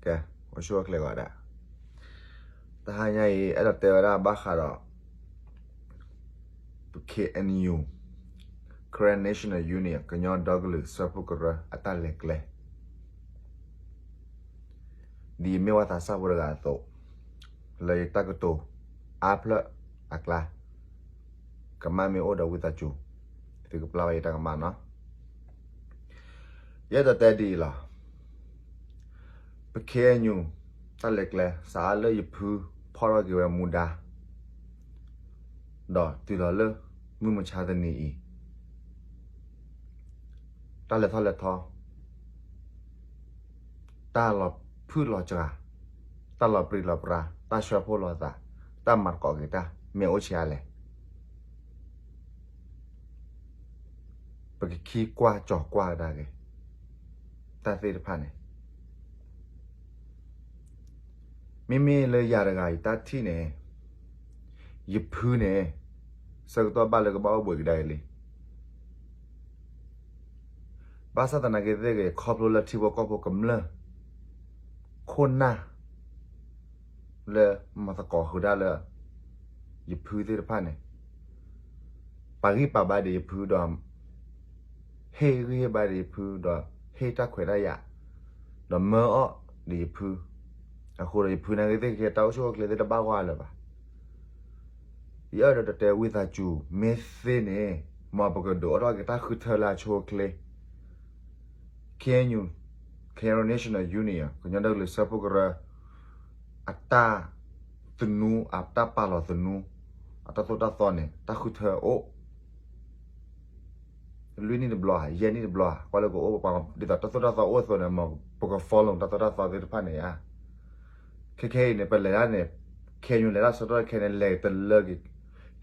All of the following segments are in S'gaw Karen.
ကဲ, အိၣ်ဆူၣ်အိၣ်ချ့ကိးဂၤဒဲး, တဟါညါအံၤ အဲၣ်ဒိးတဲဝဲဒၣ်ဘၣ်ဃးဒီး ပ K N U, Karen National Union ကညီဒီကလုာ်စၢဖှိၣ်ကရၢအတၢ်လဲၤကျဲ ဒ်အမ့ၢ်ဝဲသးစၢ်ဖိတဂၤအသိး, လၢယတၢ်ကတိၤအါဖျၢၣ်အကျါ, ကမၣ်မ့ၢ်အိၣ်ဒီးဝံသးစူၤ, သုကပျၢ်ဝဲယတၢ်ကမၣ်နီၤ. ယအဲၣ်ဒိးတဲဒ်အံၤလီၤ. ပ K N U တၢ်လဲၤကျဲ စးအါလၢယဖုဖီၣ်ထီၣ်က့ၤဝဲမူဒါ ဒီးတုၤလီၤလၢမုၢ်မဆါတနံၤအံၤ, တၢ်လဲၤထီၣ်လဲၤထီ, တၢ်လီၤဖုၣ်လီၤစှၤ, တၢ်လီၤပြံလီၤပြါ, တၢ်ဆှၢဖိလီၤသး, တၢ်မၤသကိးက့ၤတၢ် မ့ၢ်အိၣ်ဆံးအါလဲၣ်. ပကခံကွၢ်ကၠီၤကွၢ်ကဒါက့ၤ တၢ်သ့ၣ်တဖၣ်န့ၣ်, မ့မ့ၢ်လၢယၤတဂၤအံၤတၢ်ထံၣ်န့ၣ်, ယဖုန့ၣ် ဆၢကတီၢ်ဘၣ်လၢကဘၣ်အိၣ်ဘှံးကဒါအံၤလံ. ဘၣ်ဆၣ်သနာ်က့သ့ၣ်ဂ့ၤ ခီဖျိလၢထံဖိကီၢ်ဖိကမျၢၢ် ခိၣ်နၢ် လၢမၤသကိးဃုာ်ဒၣ်လၢ ယဖုသ့ၣ်တဖၣ်န့ၣ် ပာ်ဂံၢ်ပာ်ဘါဒီးယဖုဒီး ဟ့ၣ်ဂံၢ်ဟ့ၣ်ဘါဒီးယဖုဒီး ဟ့ၣ်တၢ်ခွဲးတၢ်ယာ် ဒီးမၢအီၣ်ဒီးယဖု, အဃိဒီးယဖုနာ်က့သ့ၣ်ခဲ တၢ်အိၣ်ဆူၣ်အိၣ်ချ့သ့ၣ်တဘၣ်ဂီၢ်လၢၤဘၣ်. ယအဲၣ်ဒိးတဲဝံသးစူၤ မ့ၢ်သ့န့ၣ် မ်ပကဒုးအိၣ်ထီၣ်က့ၤတၢ်ဃုထၢလၢအဆိအချ့ K N U, Karen National Union ကညီဒီကလုာ်စၢဖှိၣ်ကရၢ အတၢ်သနူ အတၢ်ပာ်လီၤသနူ အတၢ်သိၣ်တၢ်သီန့ၣ် တၢ်ဃုထၢအိၣ် လွံၢ်နံၣ်တဘျီဧါ, ယဲၢ်နံၣ်တဘျီဧါ, ကွၢ်လၢကအိၣ်ပှၤ ဒ်သိးတၢ်သိၣ်တၢ်သီအိၣ်အသိးန့ၣ် မ်ပက follow တၢ်သိၣ်တၢ်သီသ့ၣ်တဖၣ်န့ၣ်ဧါ. ခဲခဲအံၤန့ၣ် ပလဲၤတၢ်န့ၣ် K N U လဲၤတၢ်ဆၢကတီၢ်ခဲအံၤန့ၣ် လဲၤတလၢက့ၤ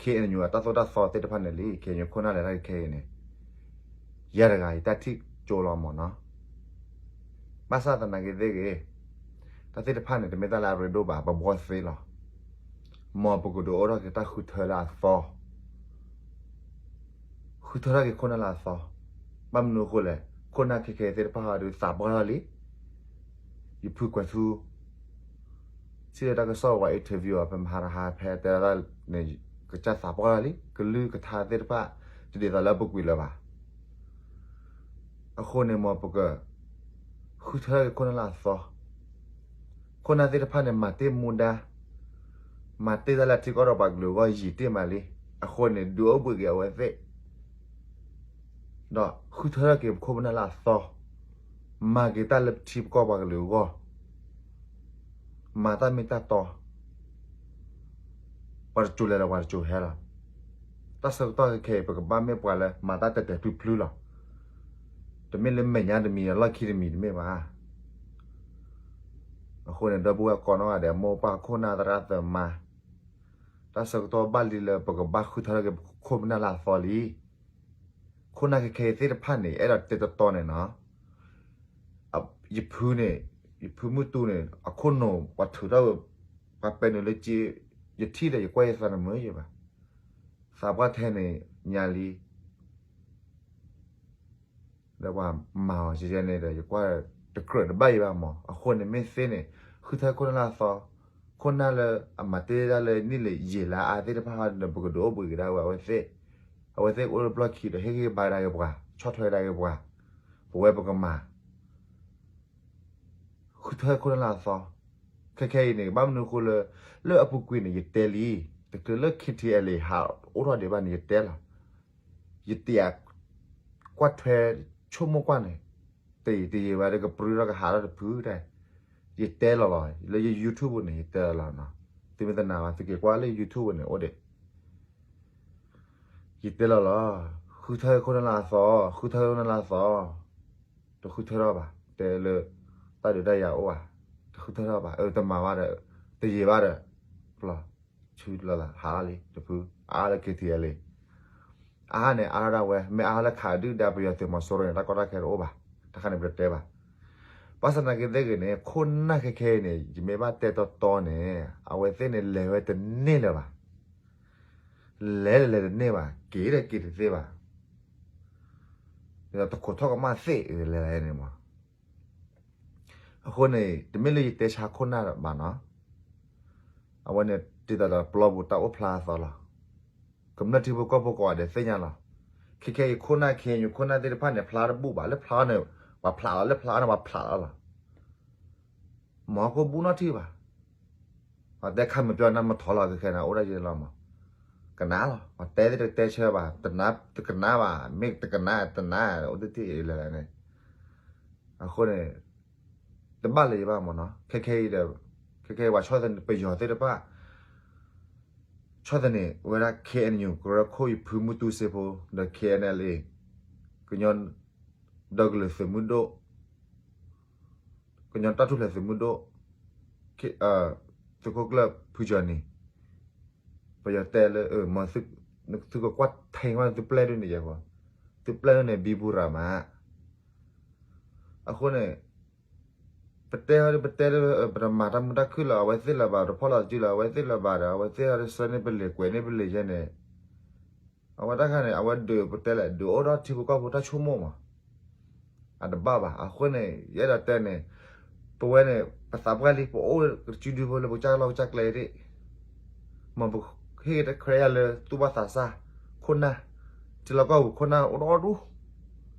K N U အတၢ်သိၣ်တၢ်သီသ့ၣ်တဖၣ်န့ၣ်လံ. K N U ခိၣ်နၢ်လဲၤတၢ်ခဲအံၤန့ၣ် ယၤတဂၤအံၤတၢ်ထံၣ်ကၠိလီၤမၢ်နီၤ. ဘၣ်ဆၣ်သနာ်က့သ့ၣ်ဂ့ၤ, တၢ်သ့ၣ်တဖၣ်န့ၣ် တမ့ၢ်တၢ်လၢအရ့ဒိၣ်ဘၣ်, ပဘှီသ့လီၤ. မ်ပကဒုးအိၣ်ထီၣ်က့ၤတၢ်ဃုထၢလၢအသီ ဃုထၢထီၣ်က့ၤခိၣ်နၢ်လၢအသီ, ဘၣ်မနုၤအဃိလဲၣ်, ခိၣ်နၢ်ခဲခဲသ့ၣ်တဖၣ်ဟီဒုးသးပှၢ်ထီၣ်လံ. ယဖုကွဲၤထူ ထံၣ်လၢတၢ်ကစီၣ်ဝဲ interview အီၤ ဖဲမဟါတဟါ ဖဲတဲဒၣ်န့ၣ် ကစၢ်သးပှၢ်ထီၣ်လံ, ကလုၢ်ကထါသ့ၣ်တဖၣ် တဒ်သိးလၢအပူၤကွံာ်လၢၤဘၣ်. အဃိန့ၣ် မ်ပက ဃုထၢထီၣ်က့ၤခိၣ်နၢ်လၢအသီ, ခိၣ်နၢ်သ့ၣ်တဖၣ်န့ၣ် မၤတ့ၢ်မူဒါ, မၤတ့ၢ်တၢ်လၢထံကီၢ်ဒီးပှၤကလုာ်အဂီၢ်ယံာ်တ့ၢ်မးလံ. အဃိန့ၣ် ဒုးအိၣ်ဘှံးက့ၤအဝဲသ့ၣ် ဒီးဃုထၢထီၣ်က့ၤပခိၣ်ပနၢ်လၢအသီ, မၤက့ၤတၢ်လၢပထံပကီၢ်ပှၤကလုာ်အဂီၢ်, မၤတၢ်မ့ၢ်တၢ်တီ, ပှၤတစိၤလဲၤဒီးပှၤတစိၤဟဲလီၤ. တၢ်ဆၢကတီၢ်ခဲခဲအံၤ ပကဘၣ်မ့ၢ်ပှၤလၢမၤတၢ်တဲာ်တဲာ်ဖျုဖျုလီၤ. တမ့ၢ်လၢမဲာ်ညါတမံၤ အလီၢ်ခံတမံၤတမ့ၢ်ဘၣ်. အဃိန့ၣ် ဒီပုၢ်ဝဲၢ်ကိးနီၢ်ဂၤဒဲး မိၢ်ပၢ်ခိၣ်နၢ်သရၣ်သမါ, တၢ်ဆၢကတီၢ်ဘၣ်လံလၢပကဘၣ်ဃုထၢထီၣ်က့ၤပခိၣ်ပနၢ်လၢအသီလံ. ခိၣ်နၢ်ခဲခဲအံၤသ့ၣ်တဖၣ်န့ၣ် အဲၣ်ဒိးတဲတီတီန့ၣ်နီၤ, ယဖုန့ၣ်, ယဖုမုၢ်တူန့ၣ် အခိၣ်နူာ်ပှၤထုးထီၣ်, ပှၤပဲနုာ်လၢက့, ယထံၣ်ဒီးယကွၢ်ယသးတမုာ်ယဘၣ်. သးပှၢ်ထဲန့ၣ်ညါလံ ဒီးပှၤမၤအီၤကဲန့ၣ်ဒီး ယကွၢ်တကြၢးတဘၣ်အံၤဘၣ်မး. အဃိန့ၣ်မ့ၢ်သ့န့ၣ် ဃုထၢခိၣ်နၢ်လၢအသီ, ခိၣ်နၢ်လၢအမၤတ့ၢ်ဒၣ်လၢနံၣ်လၢယံာ်လၢအါသ့ၣ်တဖၣ်ဟီဒီး ပကဒုးအိၣ်ဘှံးက့ၤဒၣ်ဝဲအဝဲသ့ၣ်, အဝဲသ့ၣ်ကအိၣ်လၢပျီၢ်ခံဒီး ဟ့ၣ်ဂံၢ်ဘါကဒါက့ၤပှၤ, ဆီၣ်ထွဲကဒါက့ၤပှၤ, ပဝဲပကမၤ ဃုထၢခိၣ်နၢ်လၢအသီ. ခဲခဲအံၤန့ၣ် ဘၣ်မနုၤအဃိလၢ, လၢအပူၤကွံာ်န့ၣ် ယတဲလံ, တချုးလၢ K T L A ဟးအိၣ်ထီၣ်ဒံးဘၣ်န့ၣ် ယတဲလီၤ. ယတဲကွၢ်ထွဲဆိကမိၣ်ကွၢ်န့ၣ်, တယံာ်တယံာ်ဘၣ်ဒီးကပြုၢ်ထီၣ်ကဟးထီၣ်တဖုတၢ်, ယတဲလီၤလီၤ, လၢယ YouTube န့ၣ် ယတဲလီၤလီၤနီၤ. သုမ့ၢ်တနာ်ဘၣ် သုက့ၤကွၢ်လၢ YouTube န့ၣ် အိၣ်ဒံး ယတဲလီၤလီၤ, ဃုထၢခိၣ်နၢ်လၢအသီ, ဃုထၢခိၣ်နၢ်လၢအသီ, တဃုထၢထီၣ်ဘၣ်, တဲလၢ တၢ်ဒုးတၢ်ယၤအိၣ်ဘၣ်, တဃုထၢထီၣ်ဘၣ်, အတမၤဘၣ်ဒီး, တယံာ်ဘၣ်ဒီး, ပျီ, ဆူလီၤသး ဟးထီၣ်လံ တဖု, အါလၢ K T L A အါန့ၣ် အါထီၣ်ဒၣ်ဝဲ, မ့ၢ်အါထီၣ်လၢခးဒုၣ်ဒါပယီၤသုးမီၤစိရိၤန့ၣ် တၢ်ကီတၢ်ခဲတအိၣ်ဘၣ်, တခါန့ၣ်ပတတဲဘၣ်. ဘၣ်ဆၣ်သနာ်က့သ့ၣ်ဂ့ၤန့ၣ် ခိၣ်နၢ်ခဲခဲအံၤန့ၣ် ယမ့ၢ်ဘၣ်တဲတီတီန့ၣ် အဝဲသ့ၣ်န့ၣ်လဲၤဝဲတန့ၢ်လၢၤဘၣ်. လဲၤဒီးလဲၤတန့ၢ်ဘၣ်, က့ၤဒီးက့ၤတသ့ဘၣ်. ဒ်သိးတခိးထီၣ်ကမၣ်သ့ၣ်လဲၤန့ၣ်မး. အဃိန့ၣ် တမ့ၢ်လၢယတဲဆါခိၣ်နၢ်ဘၣ်နီၤ, အဝဲန့ၣ် တံၤသကိးပျီပူၤတၢ်အိၣ်ဖျါအသီလီၤ. ကမျၢၢ်ထံဖိကီၢ်ဖိကိးဂၤဒဲးသ့ၣ်ညါလီၤ. ခဲခဲအံၤခိၣ်နၢ် ခဲအံၤခိၣ်နၢ်သ့ၣ်တဖၣ်န့ၣ် ဖျါတဘူၣ်ဘၣ်, လၢဖျါန့ၣ် ပှၤဖျးလီၤ, လၢဖျါန့ၣ် ပှၤဖျးလီၤလီၤ. မ်အခိၣ်ဘူၣ်နီၣ်ထံၣ်ဘၣ်. အတဲခါမ့ၢ်ပျီနၢ်မထီၣ်လီၤ ခဲခဲန့ၣ် အိၣ်ဒၣ်ယဲလီၤမး. ကနၣ်လီၤ, အတဲသ့ၣ်တတဲဆၢဘၣ်, တကနၣ်ဘၣ်, မ့ၢ်တကနၣ်တနၣ် အိၣ်တထံၣ်လၢာ်န့ၣ်. အဃိန့ၣ် တဘၣ်လၢၤယဘၣ်မးနီၤ, ခဲခဲအံၤဒီး ခဲခဲအံၤပှၤဆီၣ်သနံး ပယီၤသ့ၣ်တဖၣ် ဆီၣ်သနံးဝဲဒၣ် KNU ကရၢခိၣ် ယဖုမုၢ်တူစ့ဖိ ဒီး KNLA ကညီဒီကလုာ်သုးမုၢ်ဒိၣ်, ကညီတၢ်ထူၣ်ဖျဲးသုးမုၢ်ဒိၣ်, သုးခိၣ်ကျၢၢ်ဖုကၠီၤနံၤ, ပယီၤတဲလၢ မ့ၢ်သုကကွၢ်ထဲဝဲသုပျဲၢ်ဒုန့ၣ်ယဲၢ်, သုပျဲၢ်ဒုန့ၣ် ဘံဘူရၤမး. အဃိန့ၣ် ပတဲဟီဒု ပတဲလၢ ပတမၤတၢ်မုာ်တၢ်ခုၣ်လၢၤ အဝဲသ့ၣ်လၢၤဘၣ်, တဖီၣ်လီၤစုလၢၤ အဝဲသ့ၣ်လၢၤဘၣ်ဒီး အဝဲသ့ၣ်ဟီဒု ဆှၢန့ၢ်ပလံာ် ကွဲးန့ၢ်ပလံာ်ယဲန့ၣ်, အဝဲတၢ်ခါန့ၣ် အဝဲဒုးပတဲလဲၣ် ဒုးအိၣ်ထီၣ်ထံဖိကီၢ်ဖိတၢ်ဆိကမိၣ်မး. အတဘၣ်ဘၣ်. အဃိန့ၣ် ယအဲၣ်ဒိးတဲန့ၣ် ပဝဲန့ၣ် ပသးပှၢ်လံ ပအိၣ်ကစုဒုဖိလၢပကစၢ်လီၢ်ကစၢ်ကျဲဒၣ်, မ်ပဟ့ၣ်တခရံယၤလၢသူၣ်ဘီၣ်သးစၢ် ခိၣ်နၢ်, ထံလီၢ်ကီၢ်ပူၤခိၣ်နၢ်အိၣ်ဒီဒူၣ်,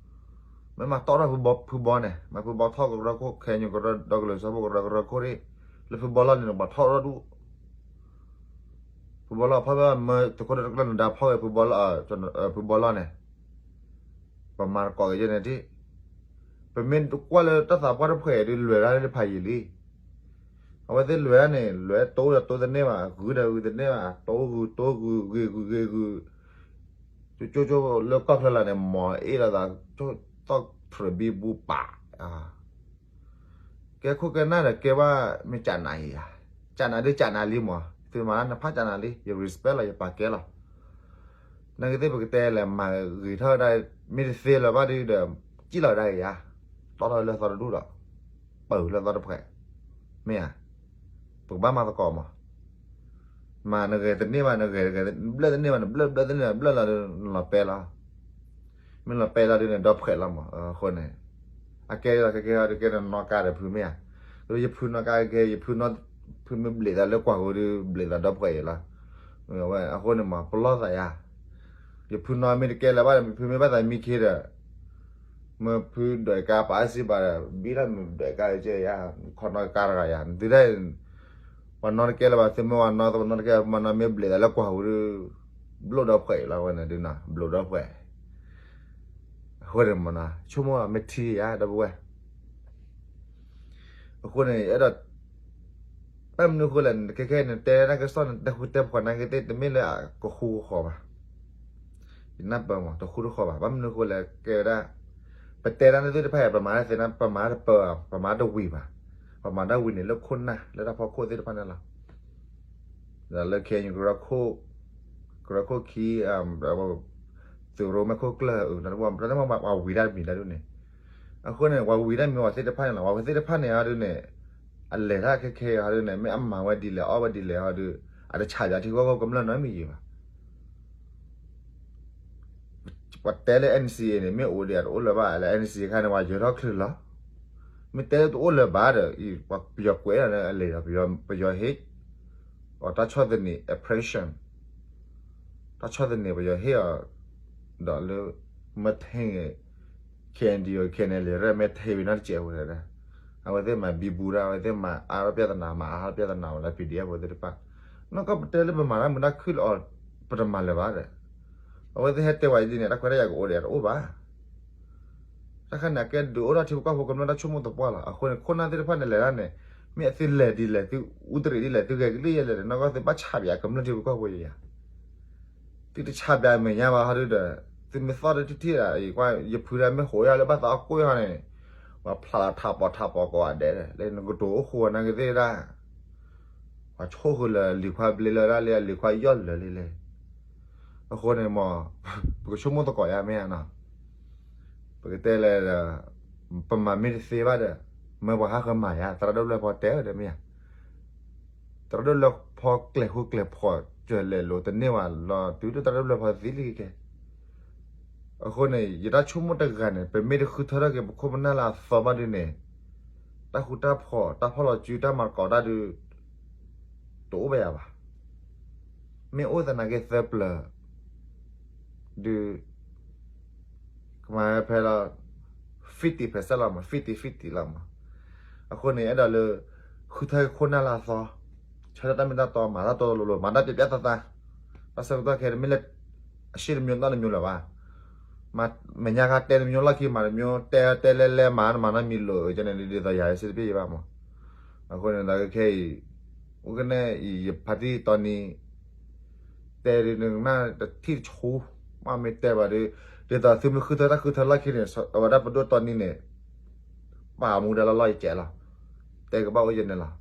မ့ၢ်မၤတီၣ်ထီၣ်ဖုဘီန့ၣ် မၤဖုဘီထီၣ်ကရၢခိၣ် ခဲအံၤ ကရၢဒီကလုာ်စၢဖှိၣ်ကရၢ ကရၢခိၣ်ဒၣ်, လၢဖုဘီလီၢ်န့ၣ် နဘၣ်ထီၣ်ဒီဒူၣ် ဖုဘီလီၢ်ဖီၣ်ဝဲမ့ၢ်သုးခိၣ်ဒီတကျၢၢ်နဒါဖီၣ်ဝဲ ဖုဘီလီၢ်န့ၣ်, ပမၤတကိးက့ၤယဲန့ၣ်ဒၣ်, ပမ့ၢ်တကွၢ်လၢတၢ်သးပှၢ်တဖှဲးဒုး လဲၤတၢ်လၢတဖးယံာ်လံ. အဝဲသ့ၣ်လဲၤတၢ်န့ၣ် လဲၤတိဒီးတိသန့ၢ်ဘၣ်, ဂုာ်ဒီးဂုာ်သန့ၢ်ဘၣ်, တိဂုာ်တိဂုာ် ဂ့ၤဂုာ်ဂ့ၤဂုာ်, ကၠိကၠိကၠိလၢကီၢ်ချၢလာ်န့ၣ် မ့ၢ်အ့ၣ်လိာ်သး သီၣ်ထြၢးဘံဘူပာ် ကဲခိၣ်ကဲနၢ်ဒီးကဲဘၣ်မ့ၢ်ကနးအံၤဧါ, ကနးဒုးကနးလံမး, သုမၤလၢနဖးကနးလံ ယ respect လီၤ ယပာ်ကဲလီၤ. နာ်က့သ့ၣ်ပကတဲလဲၣ်မၤဂ့ၤထီၣ်ဝဲဒၣ်, မ့ၢ်တသ့လၢၤဘၣ်ဒုးဒီး စံၣ်လီၤဝဲဒၣ်အံၤဧါ, တီၢ်ထီၣ်လၢသီတဒူၣ်ဒီး ပၢၢ်လၢသီတဖှဲး, မ့ၢ်ဧါ, ပကဘၣ်မၤသကိးမး မၤနဂဲၤတန့ၢ်ဘၣ် နဂဲၤတဂဲၤ, ဘျၢၣ်တန့ၢ်ဘၣ် နဘျၢၣ်ဘျၢၣ်တန့ၢ်ဘၣ် ဘျၢၣ်လီၤဒုး နလီၤပဲလီၤ. မ့ၢ်လီၤပဲလီၤဒုးန့ၣ် ဒီဖှဲးလီၤမး. အဃိန့ၣ် အကဲလီၤ ကဲကဲဟီဒုး ကဲနနီၢ်ကါဒီးဖုမ့ၢ်ဧါ. ယဖုနီၢ်ကါကဲ ယဖုနီၢ် ဖုမ့ၢ်ဘျဲးသးလၢကွၢ်ဃိဒုး ဘျဲးသးဒီဖှဲးအံၤလီၤ. အဃိန့ၣ်မး ပလီၢ်သးယါ, ယဖုနီၢ်မ့ၢ်တကဲလၢၤဘၣ်ဒီး ဖုမ့ၢ်ဘၣ်သးမံခ့ဒီး မ့ၢ်ဖုဒွဲၣ်ကါပာ်အစံးဘၣ်ဒီး ဘံၣ်ထီၣ်မ့ၢ်ဒွဲၣ်ကါကဲယါ, ခီနီၢ်ကါတဂၤယါ, နသုဒၣ် ပှၤနီၢ်တကဲလၢၤဘၣ် သုမ့ၢ်ပှၤနီၢ် ပှၤနီၢ်တကဲ ပှၤနီၢ်မ့ၢ်ဘျဲးသးလၢကွၢ်ဃိဒုး ဘျိၣ်ဒီဖှဲးအံၤလီၤဝဲန့ၣ်ဒုးနီၤ ဘျိၣ်ဒီဖှဲး. အဃိန့ၣ်မးနီၤ ဆိကမိၣ်မ့ၢ်ထံယါဒီပုၢ်ဝဲၢ် အဃိန့ၣ် အဲၣ်ဒိး ဘၣ်မနုၤအဃိလဲၣ် ခဲခဲအံၤနတဲတၢ်ကစီၣ်န့ၣ် တဲဃူတဲဖိးနာ်က့သ့ၣ် တမ့ၢ်လၢအကဃူကဃီၤဘၣ်. ယနၢ်ပၢၢ်မး တဃူတဃီၤဘၣ်. ဘၣ်မနုၤအဃိလဲၣ် ကဲဝဲဒၣ် ပတဲတၢ်န့ၣ်သ့ၣ်တဖၣ်အံၤ ပမၤတသ့ ပမၤတပၢၢ်ဘၣ် ပမၤတဝံၤဘၣ်. ပမၤတၢ်ဝံၤန့ၣ်လၢခိၣ်နၢ် လၢတၢ်ဖီခိၣ်သ့ၣ်တဖၣ်န့ၣ်လီၤ. ဒီးလၢခဲအံၤ ကရၢခိၣ် ကရၢခိၣ်ခံ သုးရိၣ်မဲာ်ခိၣ်ကျၢၢ် တၢ်န့ၣ်မ့ၢ်ပှၤဝံၤတၢ်မံၤတၢ်ဒ်န့ၣ်. အဃိန့ၣ် ပှၤဝံၤတၢ်မံၤပှၤသ့ၣ်တဖၣ်န့ၣ်လီၤ. ပှၤသ့ၣ်တဖၣ်န့ၣ်ဟီဒုးန့ၣ် အလဲၤတၢ်ခဲခဲအံၤဟီဒုးန့ၣ် မ့ၢ်အမၤဝဲဒ်လဲၣ် အီၣ်ဝဲဒ်လဲၣ်ဟီဒုး အတဆးဘၣ်ထံဖိကီၢ်ဖိကမျၢၢ်နီတမံၤယံၤဘၣ်. ပှၤတဲလၢ NCA န့ၣ် မ့ၢ်အိၣ်ဒံးအတအိၣ်လၢၤဘၣ် လၢ NCA ခါန့ၣ် ပှၤယၢၤထီၣ်ချုးလီၤ. မ့ၢ်တဲလၢတအိၣ်လၢၤဘၣ်ဒီး ပယီၤကွဲးလီၤလၢအလံာ်ဒီး ပယီၤဟ့ၣ် အီၤတၢ်ဆီၣ်သနံး oppression တၢ်ဆီၣ်သနံးပယီၤဟ့ၣ်အီၤ ဒီးလၢ မ့ၢ်ထဲ KNDO KNLA ရဲၣ် မ့ၢ်ထဲဝံၤနီတစဲးဝဲဒီး အဝဲသ့ၣ်မၤဘံဘူတၢ် အဝဲသ့ၣ်မၤအါထီၣ်ပြဿနာ မၤအါထီၣ်ပြဿနာဝဲလၢ PDF ဖိသ့ၣ်တဖၣ် နီၢ်ကီၢ်ပတဲလၢပမၤတၢ်မုာ်တၢ်ခုၣ်လၢအီၤ ပတမၤလၢၤဘၣ်ဒီး အဝဲသ့ၣ်ဟဲတဲဝဲဒ်န့ၣ် တၢ်ခွဲးတၢ်ယာ်ကအိၣ်ဒီးတအိၣ်ဘၣ်. တၢ်ခါန့ၣ် အကဲဒုးအိၣ်ထီၣ်ထံဖိကီၢ်ဖိကမျၢၢ်တၢ်ဆိကမိၣ်သပှၢ်လီၤ. အဃိန့ၣ် ခိၣ်နၢ်သ့ၣ်တဖၣ်န့ၣ်လဲၤတၢ်န့ၣ် မ့ၢ်အသုလဲၤဒ်လဲၣ် သုအူတရံးဒ်လဲၣ် သုဂဲၤကလံၣ်ယဲလဲၣ်န့ၣ် နီၢ်ကီၢ်သုဘၣ်ဆးဘၣ်ကမျၢၢ်ထံဖိကီၢ်ဖိယါ သုတဆးဘၣ်မဲာ်ညါဘၣ်ဟီဒုးဒီး သုမ့ၢ်သီၣ်တထံၣ်ထံၣ်ဒၣ် ယဖုဒၣ်မ့ၢ်ဟိးယါလၢဘၣ်သးအီၣ်ကွံာ်ဟီန့ၣ် ပှၤဖျးလီၤထးပိာ်ထးပိာ်ကိးဂၤဒဲး လၢနကတိၤအိၣ်ဃိနာ်က့သ့ၣ်ဒၣ် ပှၤဆိၣ်ဃုာ်လၢလံၤခွါဘျ့လၢဒၣ်လၢအလံၤခွါယီၢ်လၢာ်လံလဲၣ်. အဃိန့ၣ်မ့ၢ် ပကဆိကမိၣ်သကိးယါမ့ၢ်ဧါနီၤ ပကတဲလဲၣ်ဒီး ပမၤမ့ၢ်တသ့ဘၣ်ဒီး မ့ၢ်ပှၤဟးဃၢၤမၤယါ သရၣ်ဒိၣ်လွဲၢ်ဖီတဲဝဲဒီးမ့ၢ်ဧါ သရၣ်ဒိၣ်လွဲၢ်ဖီကျဲၤဃူကျဲၤဖိး ကၢၤလဲၤလိာ်တန့ၢ်ဘၣ်လီၤ တုၤဒၣ်သရၣ်ဒိၣ်လွဲၢ်ဖီသံလံကဲ အဃိန့ၣ် ယတၢ်ဆိကမိၣ်တဂၤန့ၣ် ပမ့ၢ်တဃုထၢထီၣ်က့ၤပခိၣ်ပနၢ်လၢအသီဘၣ်ဒုးန့ၣ် တၢ်ဃူတၢ်ဖိး တၢ်ဖီၣ်လီၤစု တၢ်မၤသကိးတၢ်ဒုး တအိၣ်ဘၣ်ယၤဘၣ်. မ့ၢ်အိၣ်သနာ်က့သၢပျၢၤ ဒုး ကမၤဖဲလီၤ fifty percent လီၤမး fifty fifty လီၤမး. အဃိန့ၣ် အဲၣ်ဒိးလၢ ဃုထၢခိၣ်နၢ်လၢအသီ, ဆၢထၢၣ်တၢ်မ့ၢ်တၢ်တီ မၤတၢ်တီတီလိၤလိၤ မၤတၢ်ပျဲပျဲသးသး, ဘၣ်ဆၣ်ကတီၢ်ခဲအံၤ တမ့ၢ်လၢ အရှေ့တမျိုး နောက်တမျိုးလၢၤဘၣ်. မ့ၢ်ညါခါတဲတမျိုး လီၢ်ခံမၤတမျိုး တဲတဲလဲလဲမၤ နမၤနီတမံၤလိာ် ကန့ၣ် ဒ်သိးယၤယစ့တပ့ၢ်ယဘၣ်မး. အဃိန့ၣ် တၢ်ခဲအံၤ အိၣ်ကနဲအံၤ ယဖါတံၢ်တီနံၤ တဲဒ်နကနၣ်တထံၣ်တဆူ ဘၣ်မ့ၢ်တဲဘၣ်ဒီး ဒ်သိးသုမ့ၢ်ဃုထၢတၢ်ဃုထၢလီၢ်ခံန့ၣ် အဝဲဒၣ်ပဒိၣ်တီနံၤန့ၣ် ပာ်မူဒါလၢလီၢ်ယကဲးလီၤ. တဲကဘၣ်အိၣ်ယဲန့ၣ်လီၤ.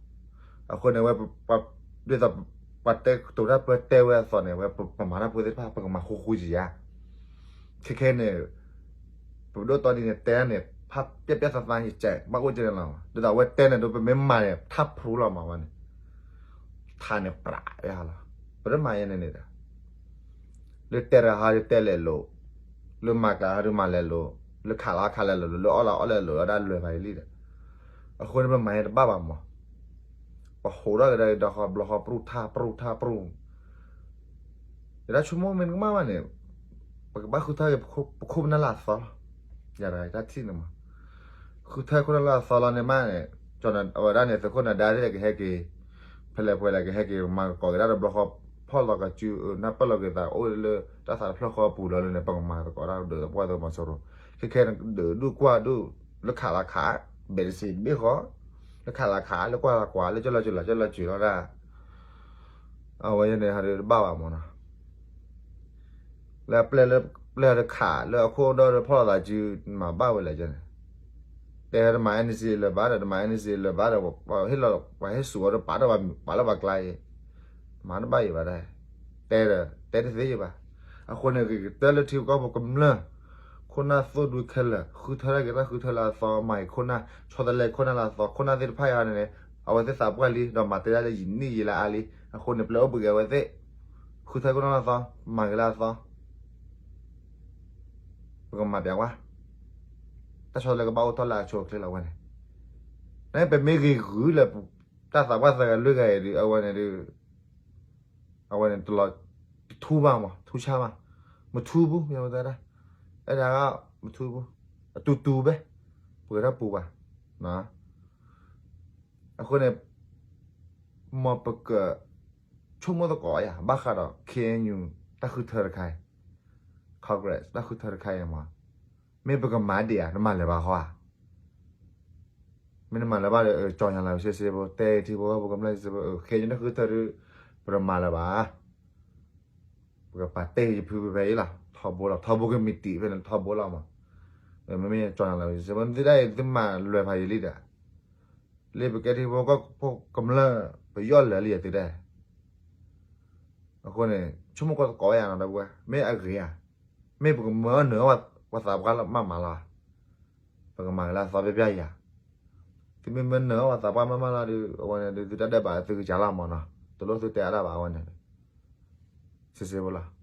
အဃိန့ၣ်ဝဲ ဒ်သိး ပှၤတဲကတိၤတၢ်ပၢတဲဝဲအသိးန့ၣ် ဝဲပမၤတၢ်ဖိသ့ၣ်တဖၣ် ပကမၤဃူဃူယံၤယၤ ခဲခဲန့ၣ် ပဒိၣ်တီနံၤန့ၣ် တဲန့ၣ် ဖးပျဲပျဲသးသး ယကဲးဘၣ်အိၣ်ကဲန့ၣ်လီၤ. ဒ်သိးအဝဲတဲန့ၣ်ဒီး ပမ့ၢ်မၤန့ၣ် ထးဖရူလီၤမးဝဲန့ၣ် ထးန့ၣ်ပြးဝဲဟးလီၤ. ပတမၤယဲန့ၣ်န့ၣ်ဒီး လၢတဲတဟါဒီးတဲလဲၤလိာ်, လၢမၤကျးဟါဒီးမၤလဲၤလိာ်, လၢခးလီၤခးလဲၤလိာ်, လၢအီၣ်လီၤအီၣ်လဲၤလိာ် အဝဲဒၣ်လွဲၢ်ဘၣ်ယလံဒီး အဃိန့ၣ် ပမၤယဲတဘၣ်ဘၣ်မး. ပဟိးထီၣ်ကဒါက့ၤဒီးဃီဘျီဃီ ပြူၢ်ထၢ်ပြူၢ်ထၢ်ပြူၢ် ယတၢ်ဆိကမိၣ်မ့ၢ်နကမၣ်ဘၣ်န့ၣ် ပကဘၣ်ဃုထၢက့ၤပခိၣ်ပနၢ်လၢအသီလီၤ. ယၤတဂၤတၢ်ထံၣ်န့ၣ်မး ဃုထၢခိၣ်နၢ်လၢအသီလီၤန့ၣ်မးန့ၣ် အဝဲဒၣ်န့ၣ် သုးခိၣ်နၢၤဒါသ့ၣ်ကဟဲက့ၤ ဖဲလဲၣ်ပှဲၤလဲၣ်ကဟဲက့ၤ မၤသကိးက့ၤတၢ်ဒီးဘျီဃီ ဖီၣ်လီၤကစု နၢ်ပၢၢ်လီၤက့ၤသးအိၣ်လၢတၢ်သးတဖျၢၣ်ဃီအပူၤလီၤလၢန့ၣ် ပကမၤသကိးတၢ်ဒီးပှၤသုးမီၤစိရိၤ ခဲခဲဒုးဒူၣ်ကွၢ်ဒူၣ် လၢခးလီၤခး ဘဲးတစံးတဘ့ၣ်ဃီ လၢခးလီၤခး လၢကွၢ်လီၤကွၢ် လၢကၠီလီၤကၠီလီၤ ကၠီလီၤကၠီလီၤဒၣ် အဝဲန့ၣ်ဟးဒီးတဘၣ်ဘၣ်မးနီၤ လၢအပျဲၢ်လၢပျဲၢ်ဟးဒီးခး လၢအခိၣ်ဒီဒီးဖီၣ်လီၤသးစု မၤဘၣ်ဝဲလဲၣ်ကန့ၣ် တဲတမၤ NCA လၢၤဘၣ်ဒီး တမၤ NCA လၢၤဘၣ်ဒီး ပှၤဟ့ၣ်လီၤ ပှၤဟ့ၣ်စူၤအီၤဒီးပာ်လၢပှၤကျါအံၤ မၤတဘၣ်ယံၤဘၣ်ဒၣ် တဲဒီး တဲတသ့ယံၤဘၣ် အဃိန့ၣ် ကကတၢၢ်လၢထံကီၢ်ပကမျၢၢ် ခိၣ်နၢ်သိၣ်ဒူခဲလၢာ် ဃုထၢတၢ်က့ၤတၢ်ဃုထၢလၢအသီ မၤက့ၤခိၣ်နၢ် ဆီတလဲခိၣ်နၢ်လၢအသီ ခိၣ်နၢ်သ့ၣ်တဖၣ်အံၤန့ၣ် အဝဲသ့ၣ်သးပှၢ်လံ ဒီးမၤတဲဒၣ်လၢယနံၣ်ယံာ်လၢအါလံ အဃိန့ၣ် ပျဲအိၣ်ဘှံးက့ၤအဝဲသ့ၣ် ဃုထၢခိၣ်နၢ်လၢအသီ မၤက့ၤလၢအသီ ပကမၤပျးကွၢ် တၢ်ဆီတလဲကဘၣ်အိၣ်ထီၣ်လၢအဆိအချ့လီၤဝဲန့ၣ် နပမ့ၢ်ဂ့ၤဂုာ်လၢ တၢ်သးပှၢ်သးဂၤလွံၢ်ဂၤအံၤဒီး အဝဲန့ၣ်ဒီး အဝဲန့ၣ်တလီၤ တထူဘၣ်မး ထူဆါမး မထူဘူး ယဝဲဒၣ် အဲၣ်ဒၣ်မထူဘူး အတူတူပဲ ပှဲၤထီၣ်ပူၤဘၣ် အဃိန့ၣ် မ်ပက ဆိကမိၣ်သကိးယၤ ဘၣ်ဃးဒီး KNU တၢ်ဃုထၢတခါအံၤ Congress တၢ်ဃုထၢတခါအံၤမး မ့ၢ်ပကမၤဒံးဧါ နမၤလၢၤဘၣ်ဃီဧါ မ့ၢ်နမၤလၢၤဘၣ်ဒီး ကၠီညါလီၤ စ့စ့ဖိ တဲထံဖိကီၢ်ဖိကမျၢၢ်စ့စ့ဖိ KNU တၢ်ဃုထၢဒုး ပတမၤလၢၤဘၣ် ပကပာ်တဲယဖုဖဲအံၤလီၤ ထီဘိလီၤ ထီဘိကမံးတံာ်ဖဲန့ၣ် ထီဘိလီၤမး မ့မ့ၢ်ကၠီညါလီၤ စ့စ့ဖိ နသုဒၣ်အံၤ သုမၤလွဲၢ်ဖးယံာ်လံဒီး လၢပကဲထံဖိကီၢ်ဖိကမျၢၢ် ပယီၢ်လၢာ်လံယသုဒၣ် အဃိန့ၣ် ဆိကမိၣ်ကွၢ်သကိးယၤနီၤ ဒီပုၢ်ဝဲၢ် မ့ၢ်အဂ့ၤဧါ မ့ၢ်ပကမၤအီၣ်နၢၤအီၣ်ပှၤသးပှၢ်လၢမၤမၤလီၤ ပကမၤက့ၤလၢအသီပျၢ်ပျၢ်ယၤ သုမ့ၢ်မၤနၢၤအီၣ်ပှၤသးပှၢ်မၤမၤလီၤဒီး အဝဲန့ၣ်ဒီး သုတၢ်ဒဲးဘးသုကစၢ်လီၤမးနီၤ တလိၣ်သုတဲအါဒၣ်ဘၣ်အဝဲန့ၣ် စ့စ့ဖိလီၤ